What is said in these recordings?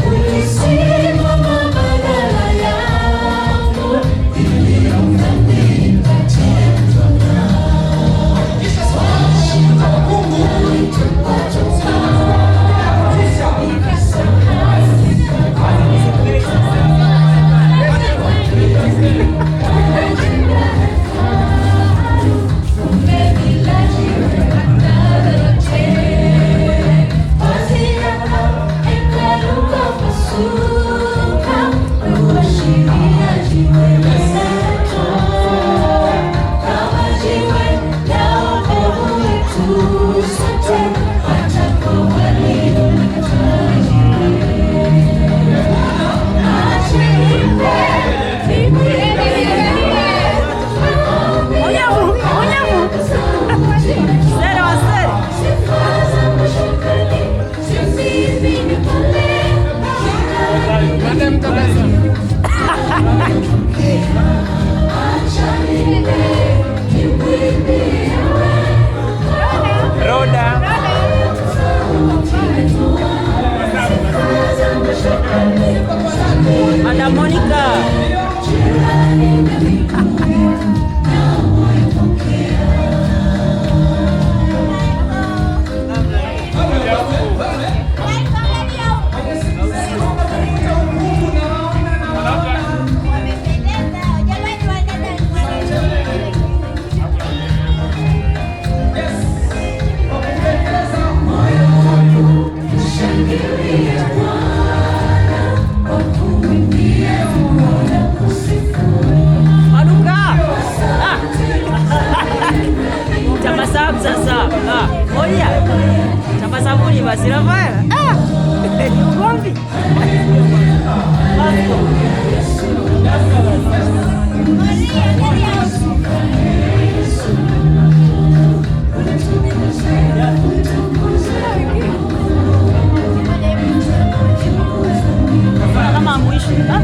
Ulisimama badala yangu ili dhambi ipate Kisha simama kwa Mungu. Sote hata kwa waliokataa. Acha niimbe, Onyavu, onyavu. Sere wa sere. Sifa za shukrani zimimine pale. Madam Tabasa. Acha niimbe, nimwimbie Roda. Sifa za shukrani. Madam Monica. Jirani na mbinguni na waipokea. Mungu naona naona. Wamependeza jamani, wadada. Yes. Kwa kupendeza. Shangilia Bwana kwa kuimbia na kusifu. Maduka. Ah. Tabasamu sasa. Ah, moja. Tabasamuni basi Rafael. Ah. Ni ugomvi. Pasco. Mbona kama hamuishi? Ah.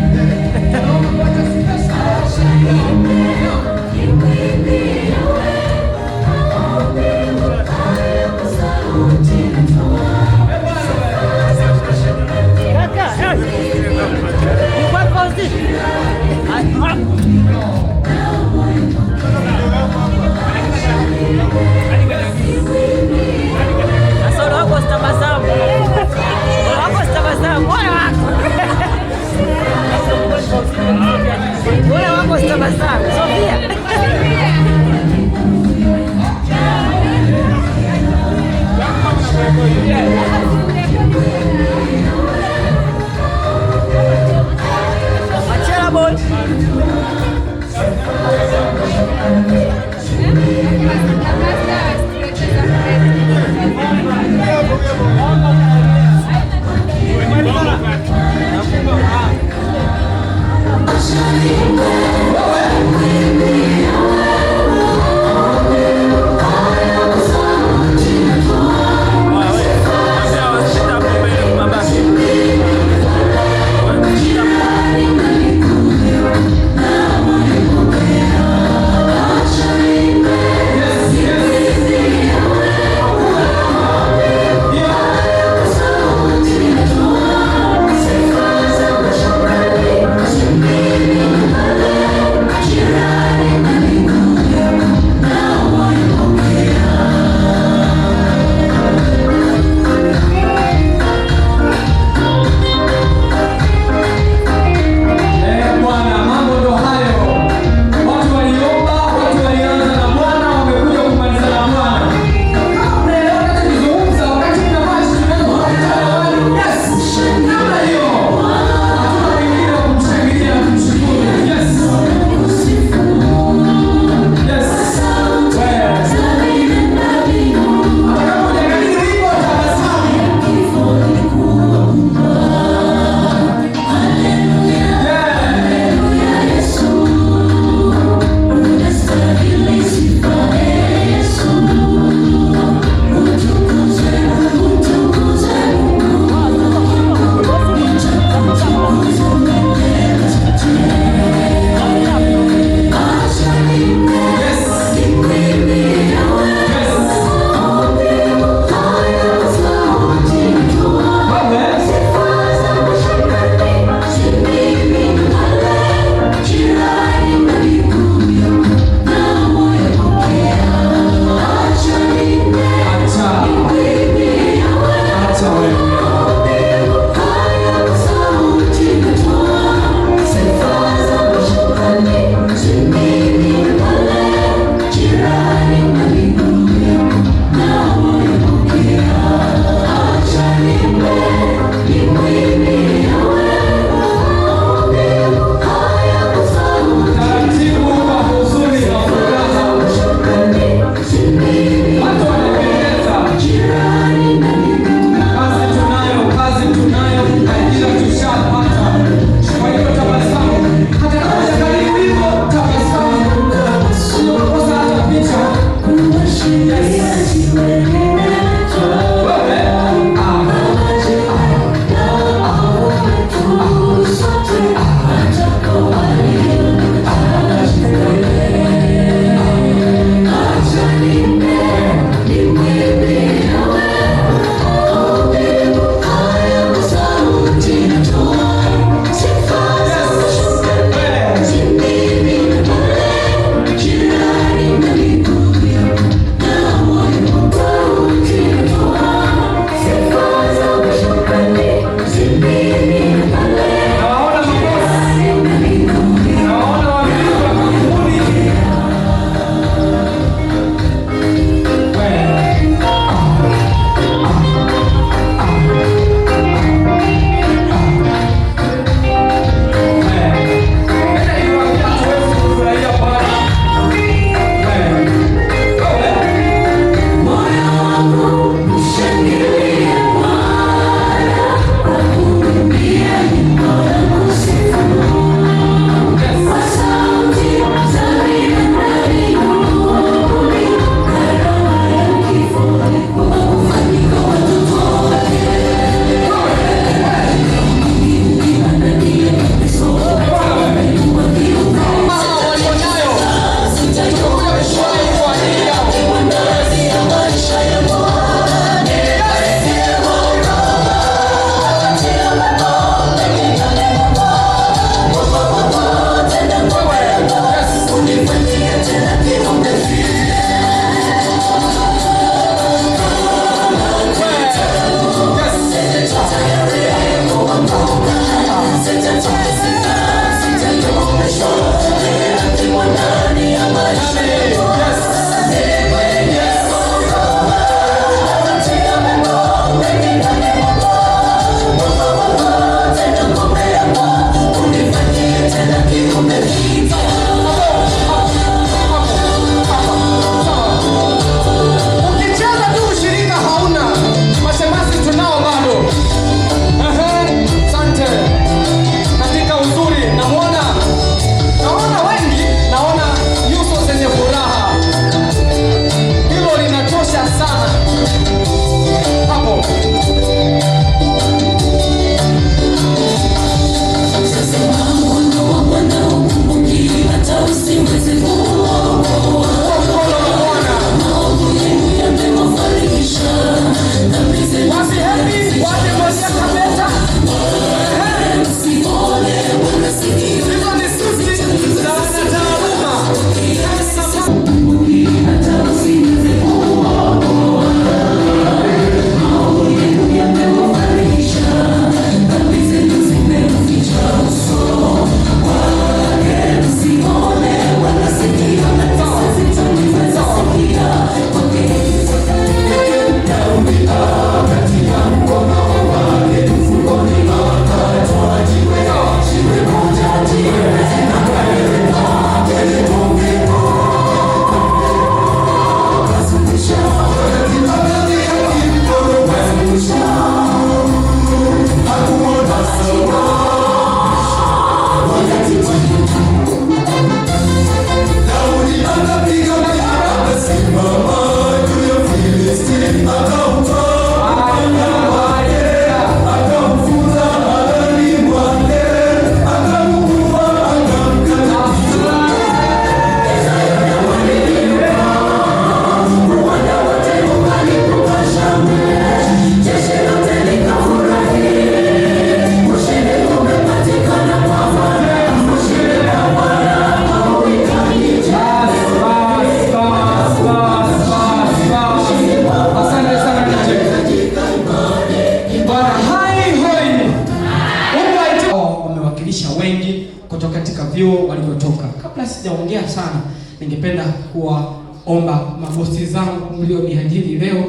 sijaongea sana, ningependa kuwaomba mabosi zangu mlioniajiri leo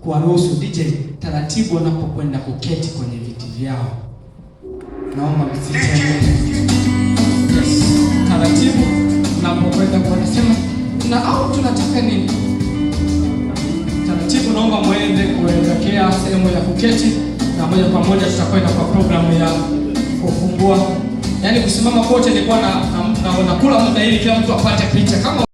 kuwaruhusu DJ taratibu wanapokwenda kuketi kwenye viti vyao. Naomba msitembee. Yes, taratibu mnapokwenda wanasema na au tunataka nini? Taratibu naomba muende kuelekea sehemu ya kuketi, na moja kwa moja tutakwenda kwa programu ya kufungua. Yaani kusimama kote nilikuwa na nakula muda ili kila mtu apate picha kama